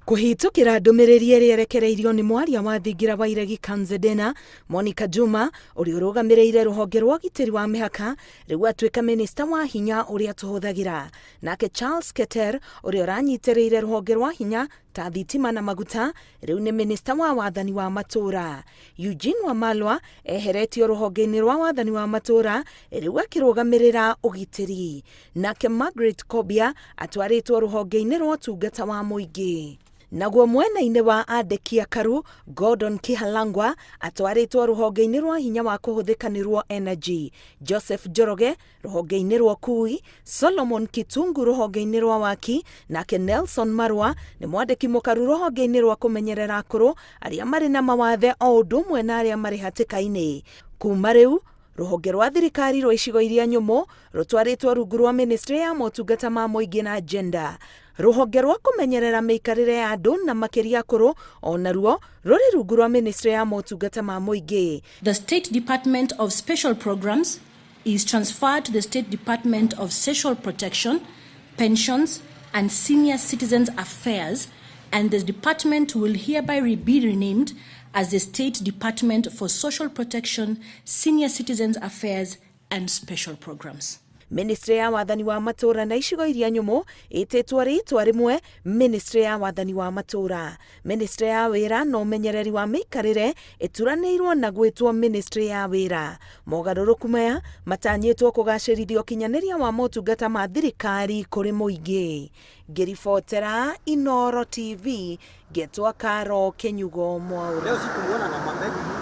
Kũhĩtũkĩra ndũmĩrĩri ĩrĩa ĩrekereirio nĩ mwaria wa thingira wa iregi Kanzedena, Monica Juma, ũrĩa ũrũgamĩrĩire rũhonge rwa ũgitĩri wa mĩhaka, rĩu atuĩka minista wa hinya ũrĩa tũhũthagĩra. Nake Charles Keter, ũrĩa ũranyitĩrĩire rũhonge rwa hinya ta thitima na maguta, rĩu nĩ minista wa wathani wa matũũra. Eugene Wamalwa eheretio rũhonge-inĩ rwa wathani wa matũũra, rĩu akĩrũgamĩrĩra ũgitĩri. Nake Margaret Kobia atwarĩtwo rũhonge-inĩ rwa ũtungata wa mũingĩ. Naguo mwena-inĩ wa andĩki akaru, Gordon Kihalangwa atwarĩtwo rũhonge-inĩ rwa hinya wa kũhũthĩka nĩruo Energy, Joseph Njoroge rũhonge-inĩ rwa ũkui, Solomon Kitungu rũhonge-inĩ rwa waki, nake Nelson Marwa nĩ mwandĩki mũkaru rũhonge-inĩ rwa kũmenyerera akũrũ arĩa marĩ na mawathe o ũndũ ũmwe na arĩa marĩ hatĩka-inĩ. Kuma rĩu, Rũhonge rwa thirikari rwa icigo iria nyũmũ rũtwarĩtwo rungu rwa Ministry ya motungata ma mũingĩ na Gender. Rũhonge rwa kũmenyerera mĩikarĩre ya andũ na makĩria akũrũ o naruo rũrĩ rungu rwa Ministry ya motungata ma mũingĩ. The State Department of Special Programs is transferred to the State Department of Social Protection, Pensions and Senior Citizens Affairs and the department will hereby be renamed as the State Department for Social Protection, Senior Citizens Affairs and Special Programs. Ministry ya wathani wa matũũra na icigo iria nyũmũ ĩtĩtwo rĩtwa rĩmwe Ministry ya wathani wa matũũra. Ministry ya wĩra na ũmenyereri wa mĩikarĩre ĩturanĩirwo na gwĩtwo Ministry ya wĩra. Mogarũrũku maya matanyĩtwo kũgacĩrithia ũkinyanĩria wa motungata ma thirikari kũrĩ mũingĩ. Ngĩribotera Inooro TV, ngetwa Karo Kĩnyugo Mwaũra. Leo sikumuona na Mohamed.